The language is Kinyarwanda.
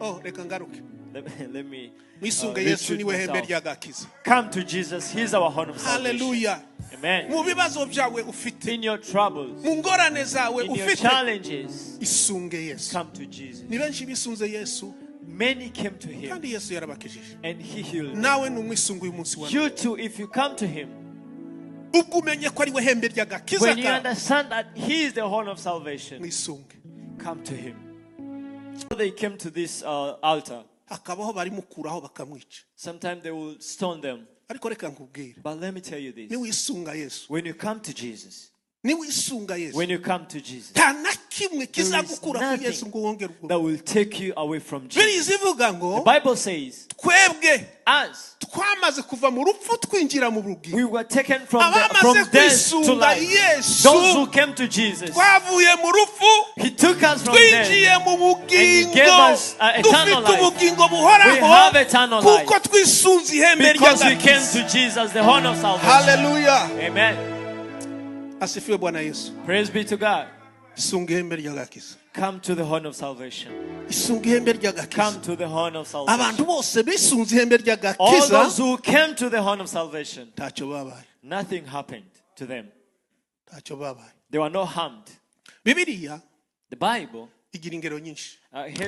Oh, reka ngaruke. Let me Mwisunge Yesu, retreat niwe hembe myself. ry'agakiza. Come to Jesus. He's our horn of salvation. Haleluya. Amen. Mu bibazo byawe ufite, In your troubles, mu ngorane zawe in your ufite, challenges, isunge Yesu. come to Jesus. Ni benshi bisunze Yesu, Many came to him kandi Yesu yarabakijije. And he healed them. Nawe numwisunga uyu munsi wa none. You too, if you come to him, Ubwo umenye ko ari we hembe ry'agakiza when you kawe, understand that he is the horn of salvation, mwisunge. Come to him. So they came to this altar. Hakabaho barimukuraho bakamwica. Sometimes they will stone them. Ariko reka nkubwire, But let me tell you this. niwisunga Yesu, When you come to Jesus, niwisunga Yesu, when you come to Jesus, nta na kimwe there is kizagukura ku Yesu nothing ngo wongere ubwo. that will take you away from Jesus. Biriya ivuga ngo The Bible says, twebwe us, twamaze kuva mu rupfu twinjira mu bugingo. We were taken Abamaze from death to kwisunga life. Yesu, Those who came to Jesus, twavuye mu rupfu He took us from death. twinjiye mu And he gave bugingo. us eternal Dufite life. ubugingo We buhoraho have eternal kuko life twisunze ihembe because we came ry'agakiza. to Jesus, the horn of salvation. Haleluya. Amen. Asifiwe Bwana Yesu. Praise be to God. Isunga ihembe ry'agakiza. Come to the horn of salvation. Isunga ihembe ry'agakiza. Come to the horn of salvation. Abantu bose bisunze ihembe All ry'agakiza, those who came to the horn of salvation, ntacyo babaye. Nothing happened to them. Ntacyo babaye. They were not harmed. Bibiliya The Bible igira ingero nyinshi. Here